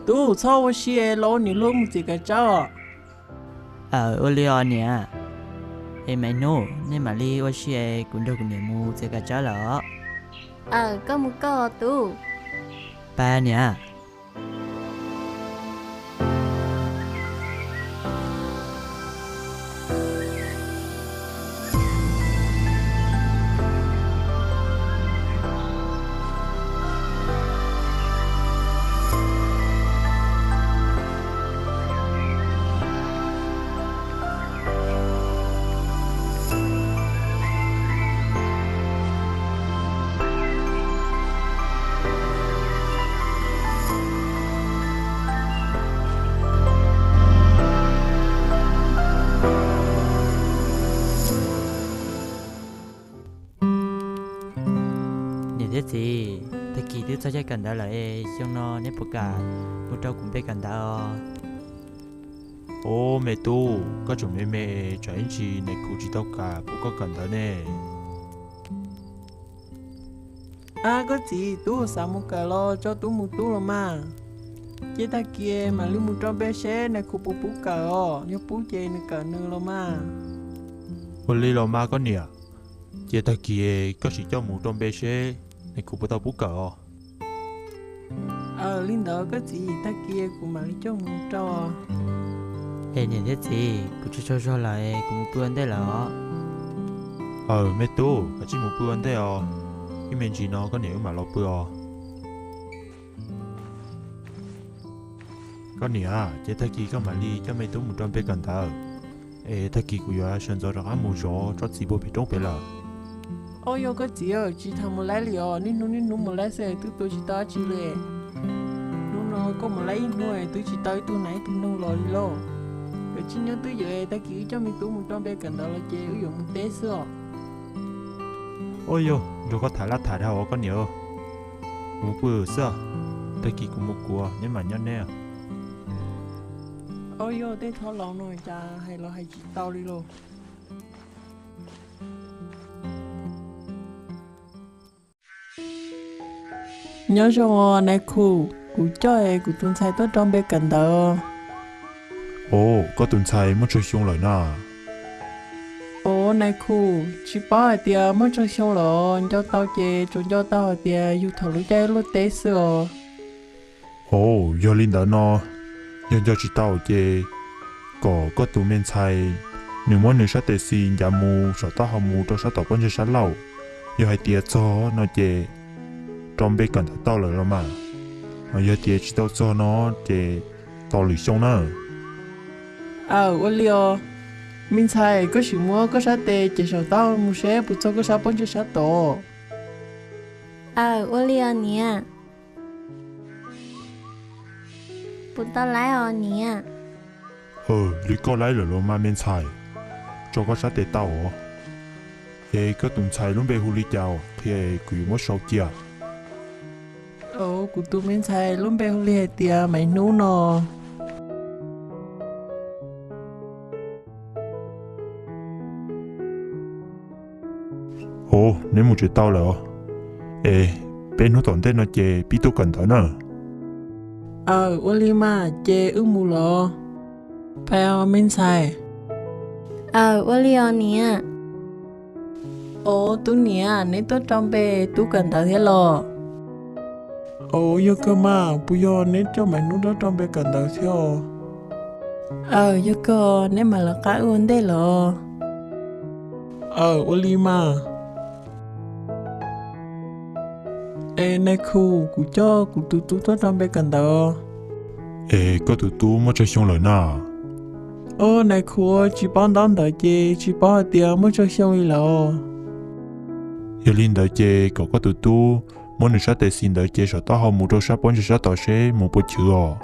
Tub, txhob ua si es los ua niam hluas mus txiav kav tsawb. Aws, ua li os niam. Es Maiv Hnub, nej mam li ua si es kuv nrog kuv niam mus txiav kav tsawb lawm os. Aws, koj mus koj os Tub. Pab niam. Niam thiab txiv, tag kis twb txog caij kawm ntawv lawm es xyoo no neb puas kam mus rau kuv npe kawm ntawv os? Ob, me tub, koj tseem me me, tsam ib ntsis nais khu tsis tau kam pub koj kawm ntawv ne. Ab, koj txiv, tub xav mus kawm los tso tub mus tub los mas. Ces tag kis mam li mus rau npe seb nais khu puas pub kawm os, yog pub ces nws kawm nws los mas. Ua li los mas koj niam, ces tag kis koj sim coj mus rau npe seb nais khu puas tau pub kawm os. Aws, li ntawd koj txiv, tag kis kuv mam li coj mus rau. Es niam thiab txiv, kuv tsaug tsaug zog lawm, kuv mus pw ua ntej lawm os. Aws, me tub, kav tsij mus pw ua ntej os, ib me ntsis no koj niam wb mam los pw os. Koj niam, ces tag kis koj mam li coj me tub mus rau npe kawm ntawv, es tag kis kuv yuav sawv ntxov rov qab mus zov tsob txiv puag pem roob pem lawm. Ob, yog koj txiv, tsis tas mus laib li os, niaj hnub niaj hnub mus laib xwb twb tua tsis tau dab tsi li. Hnub no koj mus laib ib hnub twb tsis tau ib tug nas ib tug noog los li lauj. Kav tsij nyob twj ywm, tag kis wb coj me tub mus rau npe kawm ntawv los ces wb yuav mus teb xwb os. Ob, yog nrog koj tham laj tham dhau os koj niam. Kuv mus pw xwb, tag kis kuv mus kuv, neb mam nyob neb. Ob, yog tej thab laus no cas hais los hais tsis tau li lauj. Nyob zoo os nais khu, kuv coj kuv tus ntxhais tuaj rau npe kawm ntawv. Os, koj tus ntxhais muaj tsawg xyoo lawm na? Os nais khu, tsis paub hais tias muaj tsawg xyoo lawm, nco tau ces tsuas nco tau hais tias yug thaum lub caij luaj teb xwb os. Os, yog li ntawd no, yog nco tsis tau ces kom koj tus me ntxhais nws muab nws sab tes xis ncav mus saum taub hau mus rau sab tom pob ntseg sab laug. Yog hais tias txog no ces rau npe kawm ntawv tau lawm los mas. Yog tias tsis tau txog no ces tos lwm xyoo na. Aws, ua li os. Me ntxhais, koj sim muab koj sab tes ces saum taub hau mus seb puas txog koj sab pob ntseg sab tod. Aws, ua li os niam. Puas tau laib os niam? Aws, li koj laib lawm los mas me ntxhais, tso koj sab tes tau os. Es koj tus ntxhais lub npe hu li cas qhia kuv yuav muab sau cia. Os, kuv tus me ntxhais lub npe hu li hais tias Maiv Hnub no. Os, neb mus tsev tau lawm os. Es peb hnub tom ntej no ces pib tuaj kawm ntawv na. Aws, ua li mas ces wb mus los. Pais os me ntxhais. Aws, ua li os niam. Os, tub niam, neb tuaj rau npe tub kawm ntawv thiab los? Os, yog kawg mas, puas yog neb coj Maiv Hnub tuaj rau npe kawm ntawv thiab os? Aw, yog kawg, neb mam lawv qab wb ua ntej los. Aw, ua li mas. Es nais khu, kuv coj kuv tus tub tuaj rau npe kawm ntawv. Es koj tus tub muaj tsawg xyoo lawm na? Os, nais khu, tsis paub ntaub ntawv ces tsis paub hais tias muaj tsawg xyoo li lawm. Yog li ntawd ces kom koj tus tub muab nws sab tes xis ntawd ces saum taub hau mus rau sab pob ntseg sab tod seb mus puas chwv os.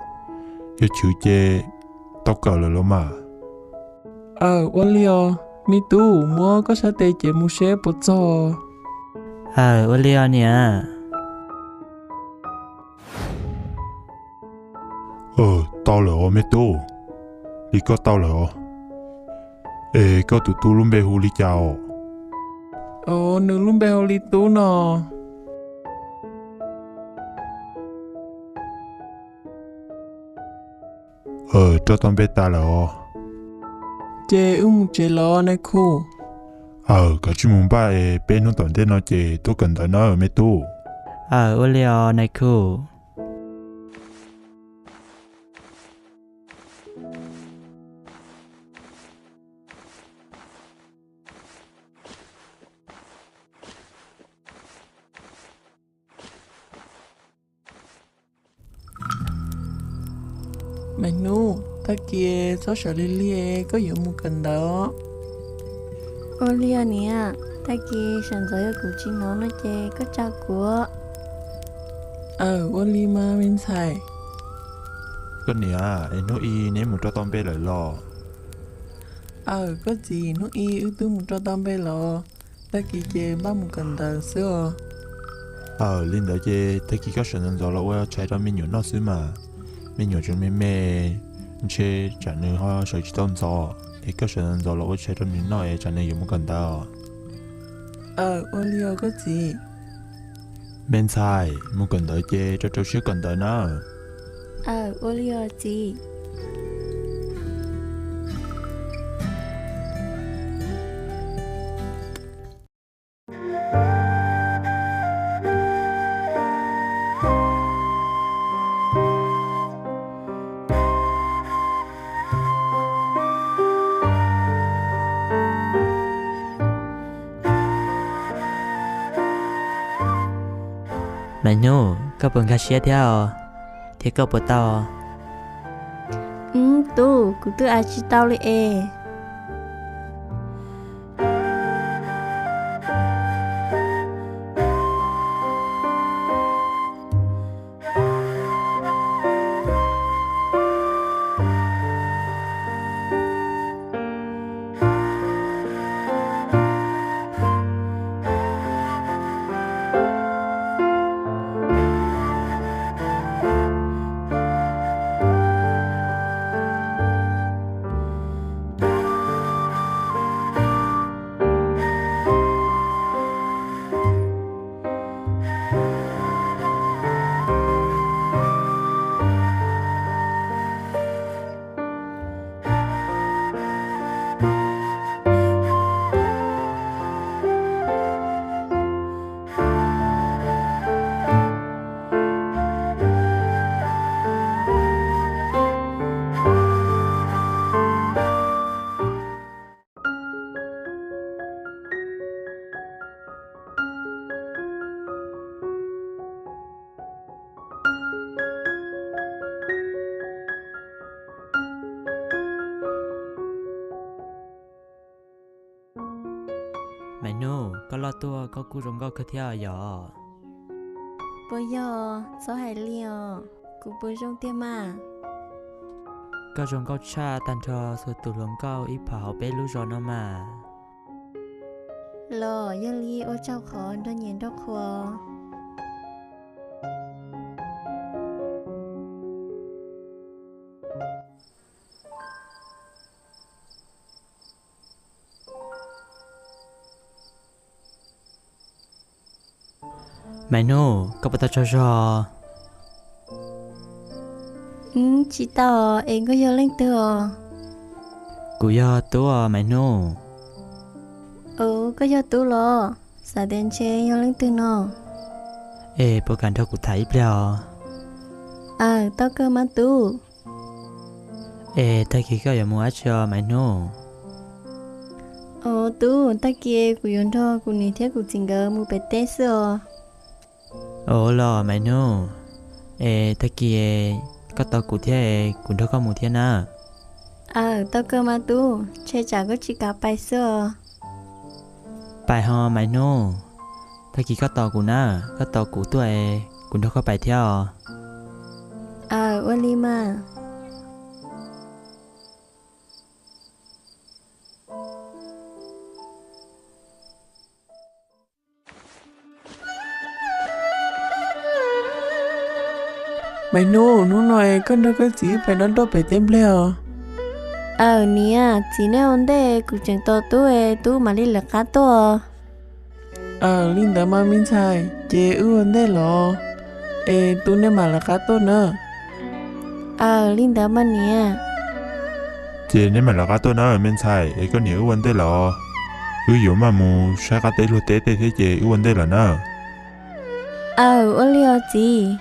Yog chwv ces tau kawm lawm los mas. Aw, ua li os. Me tub, muab koj sab tes ces mus seb puas txog. Aw, ua li os niam. Aw, tau lawm os me tub. Li koj tau lawm os. Es koj tus tub lub npe hu li cas os? Aw, nws lub npe hu li Tub no. Aw, rau tau npe tas lawm os. Ces wb mus tsev los nais khu. Aw, koj cia li mus npaj es peb hnub tom ntej no ces tuaj kawm ntawv nawb me tub. Aw, ua li os nais khu. Maiv Hnub, tag kis txhob sawv lig lig, koj yuav mus kawm ntawv. Ua li os niam, tag kis sawv ntxov yog kuv tsis hnov no ces koj tsa kuv. Aw, ua li mas me ntxhais. Koj niam, es hnub i neb mus rau tau npe lawm los? Aw, koj txiv, hnub i wb twb mus rau tau npe los, tag kis ces npaj mus kawm ntawv xwb os. Aw, li ntawd ces tag kis koj sawv ntxov ntxov los ua tshais rau me nyuam noj xwb mas. Me nyuam tseem me me, ntshe tsam nws ho sawv tsis tau ntxov, es koj sawv ntxov ntxov los ua tshais rau nws noj es tsam nws yuav mus kawm ntawv os. Aw, ua li os koj txiv. Me ntxhais, mus kawm ntawv ces rau rau siab kawm ntawv na. Aw, ua li os txiv. Maiv Hnub, koj puas nkag siab thiab os? Thiab koj puas tau? Tub, kuv twb av tsis tau li es. Maiv Hnub, koj loj tuaj koj kuj zoo nkauj kawg thiab yom? Puas yog? Txhob hais li os, kuv puas zoo tiag mas? Koj zoo nkauj tshaj tag nrho txhua tus hluas nkauj ib phav hauv peb lub zos no mas. Los yog li ua tsaug qhov nrog nyiam nrog qhuas. Maiv Hnub, koj puas tau tsaug zog? Tsis tau es koj yog leej twg os? Kuv yog Tub os Maiv Hnub. Aw, koj yog Tub los? Xav tias ntshe yog leej twg no. Es puas kam nrog kuv tham ib pliag os? Aw, tau kawg mas Tub. Es tag kis koj yuav mus dab tsi os Maiv Hnub? Os tub, tag kis kuv yuav nrog kuv niam thiab kuv txiv nkawd mus pem teb xwb os. Ua los Maiv Hnub, es tag kis koj tos kuv thiab es kuv nrog koj mus thiab na. Aw, tau kawg mas tub, ntshe tsam koj tsis kam pais xwb os. Pais ho Maiv Hnub, tag kis koj tos kuv na, koj tos kuv tuaj es kuv nrog koj pais thiab os. Aw, ua li mas. Maiv Hnub, hnub no es koj nrog koj txiv wb pais dob nroj pem teb nplej os. Aw niam, txiv nej ua ntej, kuv tseem tos tub es tub mam li lawv qab tuaj. Aw, li ntawd mas me ntxhais, ces wb ua ntej los, es tub nej mam lawv qab tuaj na. Aw, li ntawd mas niam. Ces neb mam lawv qab tuaj na me ntxhais, es koj niam wb ua ntej los. Wb yuav maj mus saib qab teb luag teb tej thiab ces wb ua ntej los na. Aw, ua li os txiv.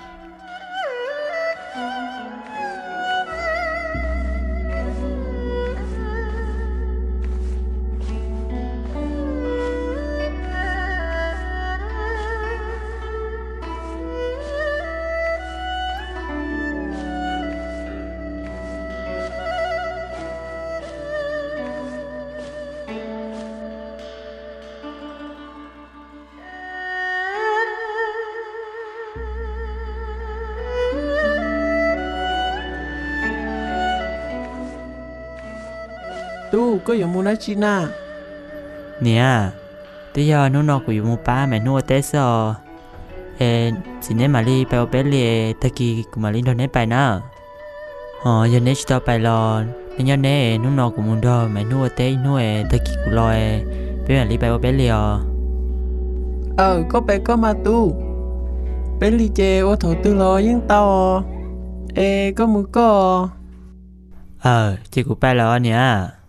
Tub, koj yuav mus dab tsi na? Niam, twb yog hnub no kuv yuav mus pab Maiv Hnub ua teb xwb os. Es txiv neb mam li pais ua peb li, tag kis kuv mam li nrog neb pais na. Hos yog neb tsis tau pais los nej nyob neb, hnub no kuv mus nrog Maiv Hnub ua teb ib hnub es tag kis kuv los, peb mam li pais ua peb li os. Aw, koj pais koj mas tub, peb li ces ua thaum twg los yeej tau os. Es koj mus koj. Aw, ces kuv pais lawm os niam.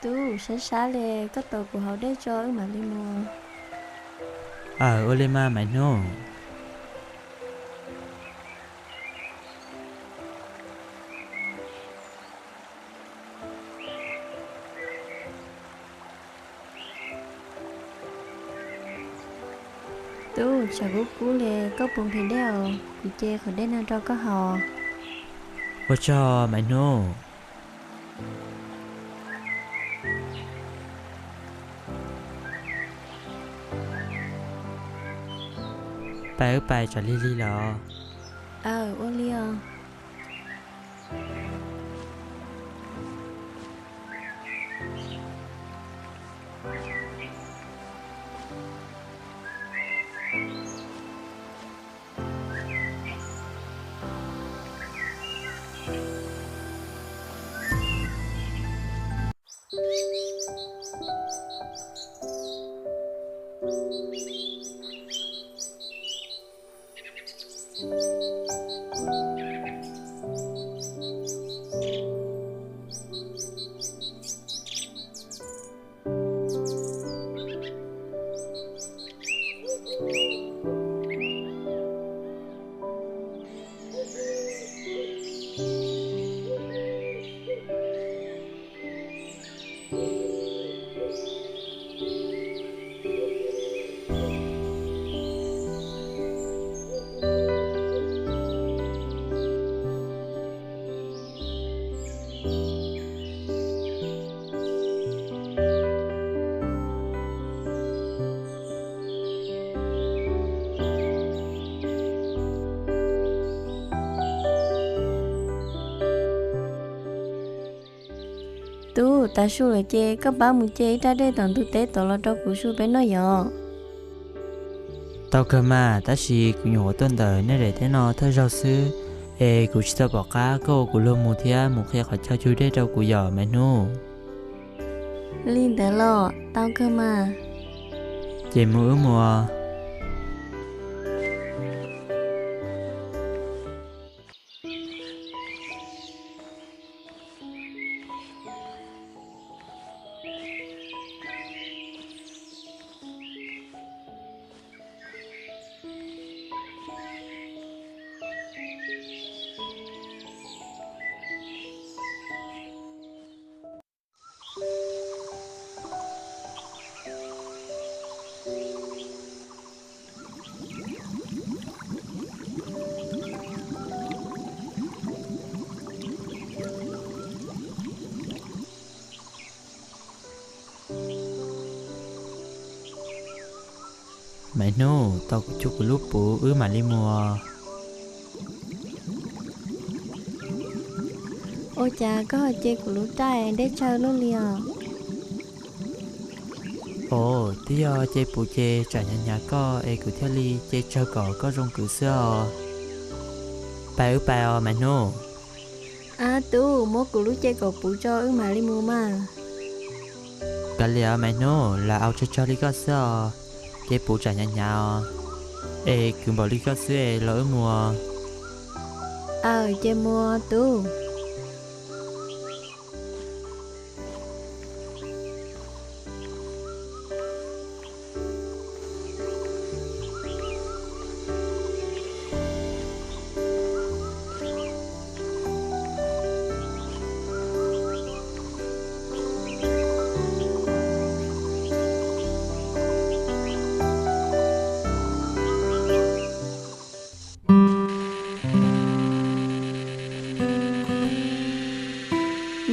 Tub, sab sab li, koj tos kuv haus dej tso wb mam li mus. Aw, ua li mas Maiv Hnub. Tub, tshav kub kub li, koj puas nqhis dej os? Kuv ce qhov dej no rau koj haus. Ua tsaug Maiv Hnub. Pais wb pais tsam lig lig los. Aw, ua li os. Tub, tav su lawm ces koj pab mus ce ib rab dej tom ntug teb tod los rau kuv su peb noj yom. Tau kawg mas, tab sis kuv nyuam qhuav tuaj ntawm nej daim teb no thawj zaug xwb, es kuv tsis tau pom qab koj ua kuv luag mus thiab mus qhia qhov chaw cug dej rau kuv yom Maiv Hnub. Li ntawd los tau kawg mas. Ces mus wb mus. Maiv Hnub, tos kuv cug kuv lub puv wb mam li mus. Ua cas koj ho ce kuv lub raj deb tsawg luaj li os? Os, twb yog ce puv ces tsam hnyav hnyav koj es kuv thiaj li ce tsawg kom koj zoo kwv xwb os. Pais wb pais os Maiv Hnub. Ab tub, muab kuv lub ce kom puv tso wb mam li mus mas. Kav liam Maiv Hnub, lam au tsawg tsawg li koj xwb os. Ce puv tsam hnyav hnyav os. Es kwv npaum li koj xwb es los wb mus. Aw, ces mus tub.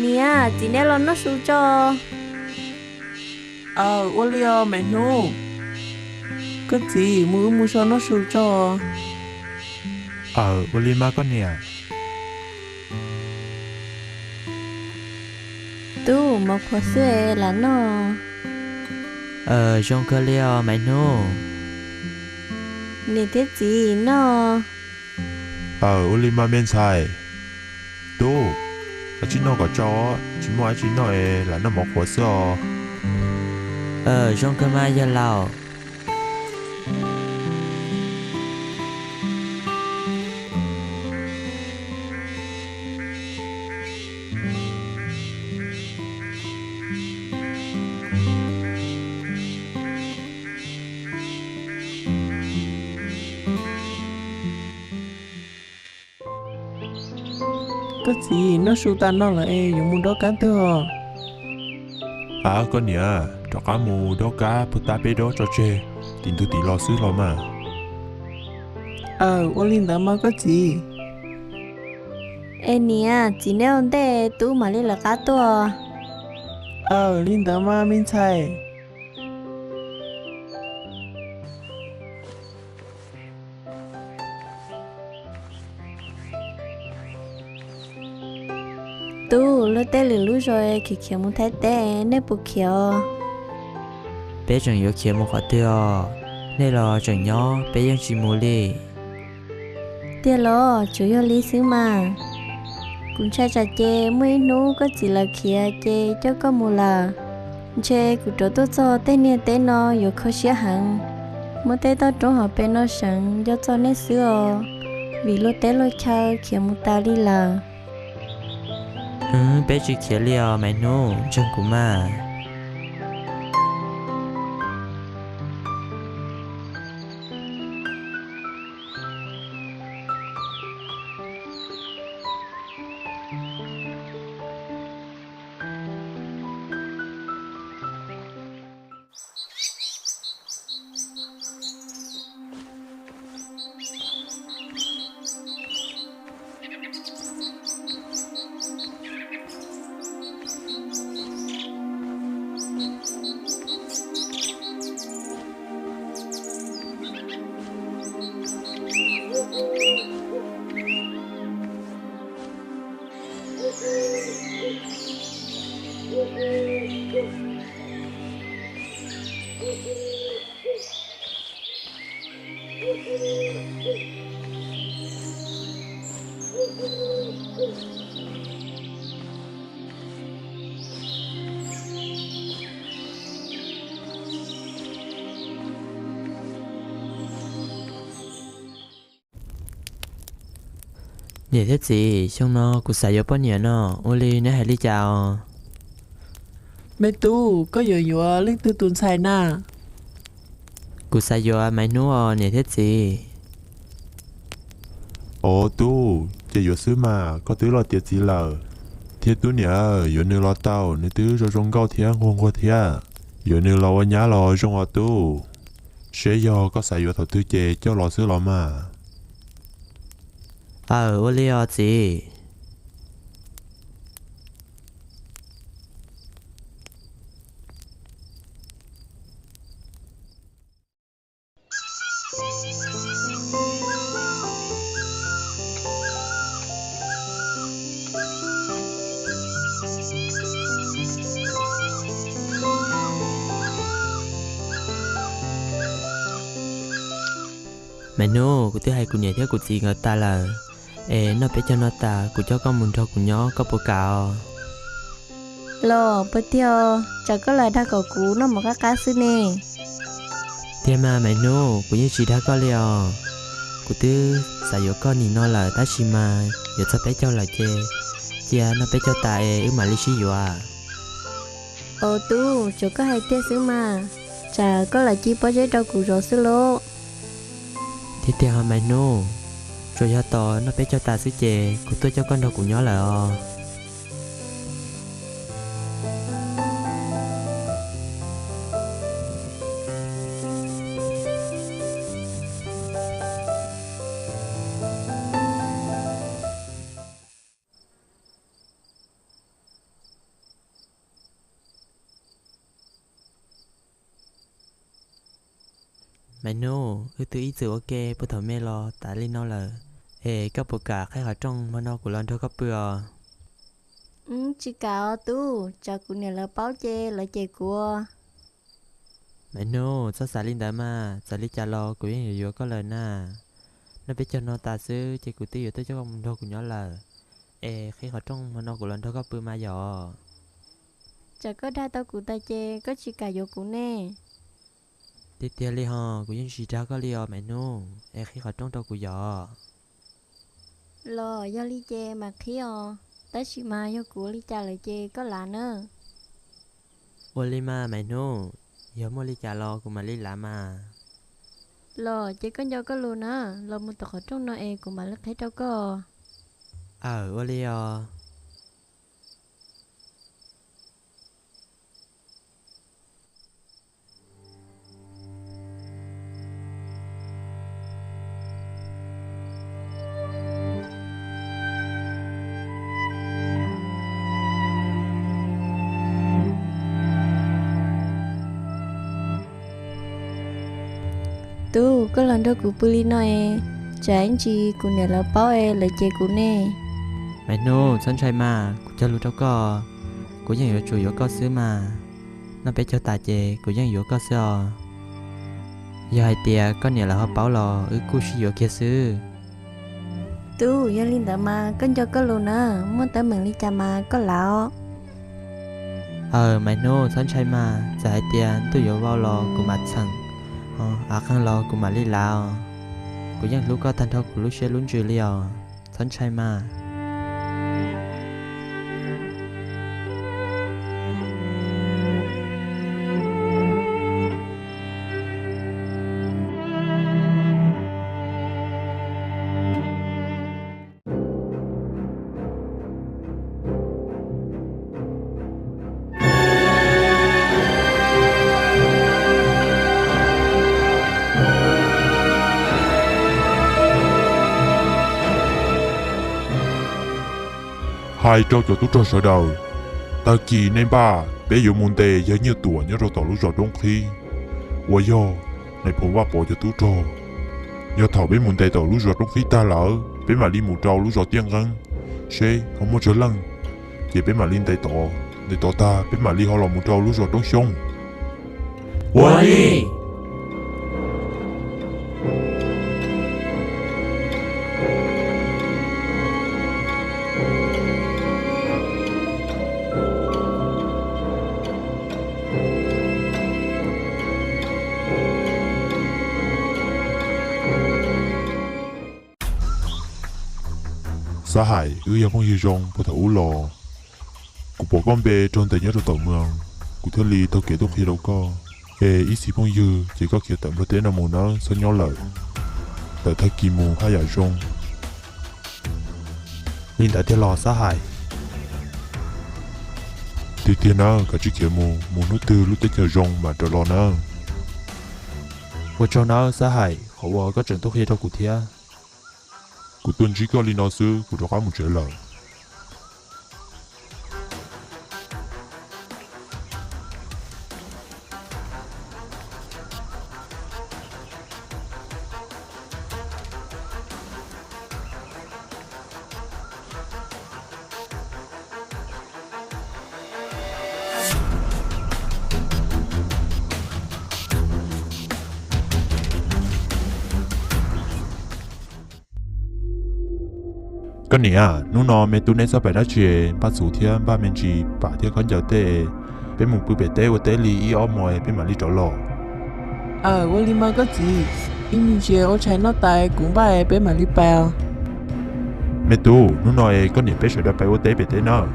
Niam, txiv, nej los noj su tso. Aw, ua li os Maiv Hnub. Koj txiv, mus wb mus so noj su tso. Aw, ua li mas koj niam. Tub, mov qhuav xwb es lam noj. Aw, zoo kawg li os Maiv Hnub. Niam thiab txiv, noj. Aw, ua li mas me ntxhais. Tub, koj tsis noj kom tsau, tsis muaj dab tsi noj es lam noj mov qhuav xwb os. Aw, zoo kawg mas yawg laus. Koj txiv, noj su tas no lawm es yuav mus dob kab twg os? Aw, koj niam, rov qab mus dob kab puag ta peb dob tso tseg, tim ntug tim los xwb los mas. Aw, ua li ntawd mas koj txiv. Es niam txiv, nej ua ntej, tub mam li lawv qab tuaj. Aw, li ntawd mas me ntxhais. Tub, luag tej lwm lub zos khiav khiav mus Thaib teb, nej puas khiav os? Peb tseem yuav khiav mus qhov twg os? Nej los tseem nyob, peb yeej tsis mus li. Tiag los? Tsuas yog li xwb mas. Kuv ntshai tsam ces muaj ib hnub koj txiv lawv khiav ces coj koj mus lawm. Ntshe kuv rov tuaj txog tej niag teb no yuav kho siab heev. Muab tej toj roob hauv pes no seev nco txog nej xwb os, vim luag teb luag chaw khiav mus tas li lawm. Wb, peb tsis khiav li os Maiv Hnub, ntseeg kuv mas. Niam thiab txiv, xyoo no kuv xav yuav poj niam no, ua li neb hais li cas os? Me tub, koj yuav yuav leej twg tus ntxhais na? Kuv xav yuav Maiv Hnub os niam thiab txiv. Os tub, ces yuav xwb mas, koj twb los tiav txiv lawm. Thiab tub niam, yuav nws los tau, nws twb zoo zoo nkauj thiab nquag nquag thiab. Yuav nws los ua nyab los zoo os tub. Seb yog koj xav yuav thaum twg ces coj los xwb los mas. Aw, ua li os txiv. Maiv Hnub, kuv twb hais kuv niam thiab kuv txiv nkawd tas lawm, es noj peb caug no tas kuv coj koj mus nrog kuv nyob koj puas kam os? Los puas tiag, tsam koj lam dag kom kuv noj mov qab qab xwb ne. Tiag mas Maiv Hnub, kuv yeej tsis dag koj li os. Kuv twb xav yuav koj nim no lawm tab sis mas yuav txog peb caug lawm ces cia noj peb caug tas es wb mam li sib yuav. Aw tub, tsuas koj hais tiag xwb mas, tsam koj lam ci pob zeb rau kuv zov xwb lauj. Tiag tiag ho Maiv Hnub, tsuas yog tos noj peb caug tas xwb ces kuv tuaj coj koj nrog kuv nyob lawm os. Maiv Hnub, wb twb ib txwm ua ke puag thaum me los tas li no lawm, es koj puas kam qhib qhov rooj hmo no kuv los nrog koj pw os? Tsis kam os tub, tsam kuv niam lawv paub ces lawv cem kuv. Maiv Hnub, txhob xav li ntawd mas, txawm li cas los kuv yeej yuav yuav koj lawm na. Noj peb caug no tas xwb ces kuv twb yuav tuaj coj koj mus nrog kuv nyob lawm, es qhib qhov rooj hmo no kuv los nrog koj pw mas yom. Tsam koj dag tau kuv tas ces koj tsis kam yuav kuv ne. Tiag tiag li ho, kuv yeej tsis dag koj li os Maiv Hnub, es qhib qhov rooj rau kuv yom. Los yog li ces mam qhib os, tab sis mas yog kuv ua li cas lawm ces koj lav na. Ua li mas Maiv Hnub, yog muaj li cas los kuv mam li lav mas. Los ces koj nco koj lus na, los mus tom qhov rooj no es kuv mam li qhib rau koj. Aw, ua li os. Tub, koj los nrog kuv pw li no es, tsam ib ntsis kuv niam lawv paub es lawv cem kuv ne. Maiv Hnub, txhob ntshai mas, kuv cog lus rau koj, kuv yeej yuav tsum yuav koj xwb mas. Noj peb caug tas ces kuv yeej yuav koj xwb os. Yog hais tias koj niam lawv ho paub los wb kuj sib yuav kiag xwb. Tub, yog li ntawd mas koj nco koj lus na, muaj teeb meem li cas mas koj lav os. Aw, Maiv Hnub, txhob ntshai mas, txawm hais tias ntuj yuav vau los kuv mam txheem, av qeeg los kuv mam li lav os. Kuv yeej hlub koj tag nrho kuv lub siab lub ntsws li os, txhob ntshai mas. Hais rau cov tub rog sawv daws, tag kis nej npaj peb yuav mus ntes yawg Nyiaj Tuam nyob rau tom lub zos Roob Qhib, uas yog nais phoo Vaj Pov cov tub rog. Yog thaum peb mus ntes tom lub zos Roob Qhib tag lawm, peb mam li mus rau lub zos Tiaj Nqeeb, seb ho muaj tsawg leej, ces peb mam li ntes tod. Ntes tod tag peb mam li ho los mus rau lub zos Roob Xyoob. Ua li. Xab Hais, wb yog phooj ywg zoo puag thaum ub los. Kuv pom koj npe raug ntes nyob rau tom moos, kuv thiaj li taug kev tuaj qhia rau koj. Es ib txhis phooj ywg ces koj khiav tawm Nplog teb no mus nawb, txhob nyob lawm, tawm tag kis mus haj yam zoo. Li ntawd thiaj los Xab Hais. Tiag tiag nawb, koj tsis khiav mus, mus hnub twg lub teb chaws zoo mam rov los nawb. Ua tsaug nawb Xab Hais, qhov uas koj tseem tuaj qhia rau kuv thiab. Kuv tuaj ntsib koj li no xwb, kuv rov qab mus tsev lawm. Koj niam, hnub no me tub neb txhob pais dab tsi, npaj txhuv thiab npaj me ntsis pam thiab khaub ncaws tej, peb mus pw pem teb ua teb li ib ob hmo peb mam li rov los. Aws, ua li mas koj txiv, ib me ntsis ua tshais noj tas kuv npaj peb mam li pais os. Me tub, hnub no es koj niam peb sawv daws pais ua teb pem teb nawb.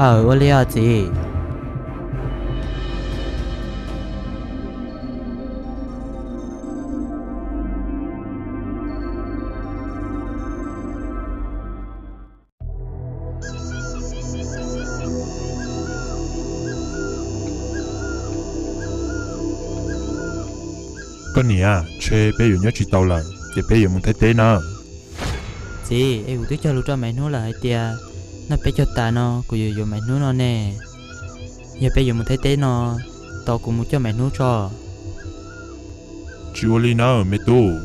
Aws, ua li os txiv. Koj niam, ntshe peb yuav nyob tsis tau lawm, ces peb yuav mus Thaib teb nawb. Txiv, es kuv twb cog lus rau Maiv Hnub lawm hais tias noj peb caug tas no kuv yuav yuav Maiv Hnub no ne. Yog peb yuav mus Thaib teb no, tos kuv mus coj Maiv Hnub tso. Tsis ua li nawb me tub,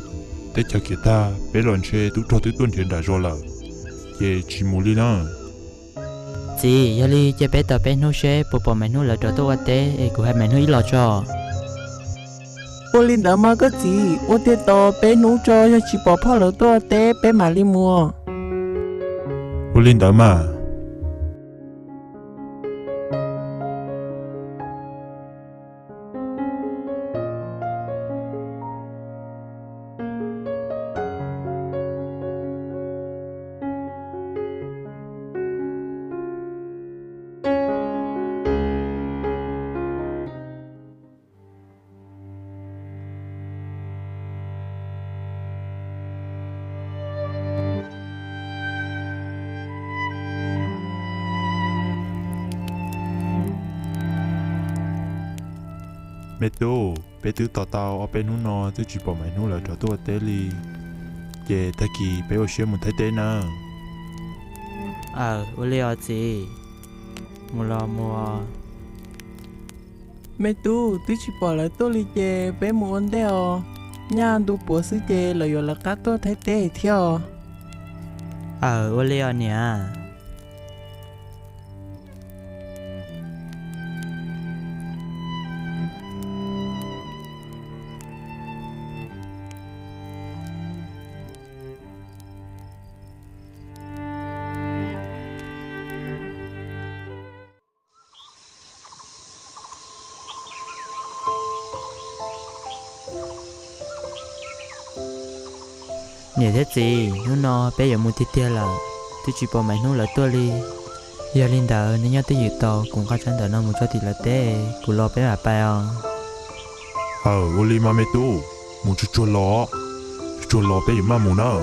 teb chaws khiav tag peb los ntshe tub rog twb tuaj nrhiav nram zos lawm, ces tsis mus li nawb. Txiv, yog li ces peb tos peb hnub seb puas pom Maiv Hnub lawv rov tuaj ua teb es kuv hais Maiv Hnub ib los tso. Ua li ntawd mas koj txiv, ua tiag tos peb hnub tso, yog tsis pom phauj lawv tuaj ua teb peb mam li mus. Ua li ntawd mas. Me tub, peb twb tos tau ob peb hnub no twb tsis pom Maiv Hnub lawv rov tuaj ua teb li, ces tag kis peb ua siab mus Thaib teb nawb. Aws, ua li os txiv, mus los mus. Me tub, twb tsis pom lawv tuaj li ces peb mus ua ntej os, nyaj ntu puav xwb ces lawv yuav lawv qab tuaj Thaib teb thiab os. Aws, ua li os niam. Niam thiab txiv, hnub no peb yuav mus tiag tiag lawm, twb tsis pom Maiv Hnub lawv tuaj li. Yog li ntawd nej nyob twj ywm tos kuv nqa tsab ntawv no mus tso tim lawv teb, kuv los peb mam pais os. Aws, ua li mas me tub, mus tsuag tsuag los, tsuag tsuag los peb yuav maj mus nawb,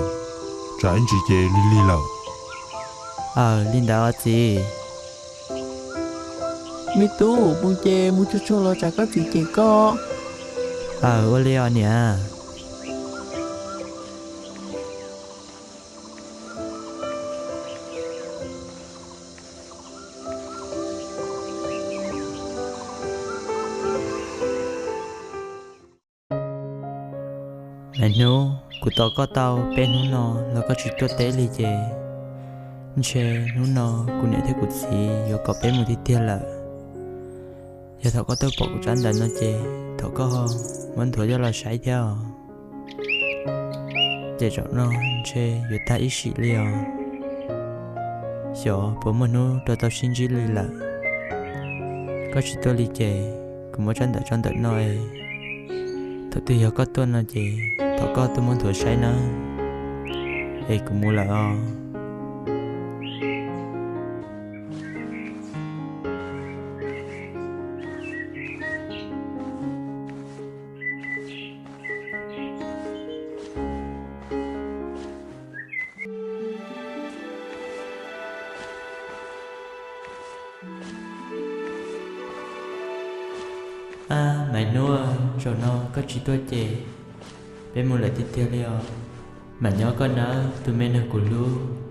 tsam ib ntsis ces lig lig lawm. Aws, li ntawd os txiv. Me tub, mus ces mus tsuag tsuag los tsam koj txiv cem koj. Aws, ua li os niam. Maiv Hnub, kuv tos koj tau peb hnub no los koj tsis tuaj teb li ces ntshe hnub no kuv niam thiab kuv txiv yuav kom peb mus tiag tiag lawm. Yog thaum koj tuaj pom kuv tsab ntawv no ces thov koj muab nthuav coj los saib thiab os. Ces zaum no ntshe yuav tag ib sim li os. Xyov puas muaj hnub rau tau sib ntsib li lawm. Koj tsis tuaj li ces kuv muab tsab ntawv tso ntawm no es thaum twg yog koj tuaj no ces thov koj tuaj muab nthuav saib nawb. Es kuv mus lawm os. Ab Maiv Nuj, zaum no koj tsis tuaj ces peb mus lawm tiag tiag li os. Mam nyob koj nawb tus me neeg kuv hlub.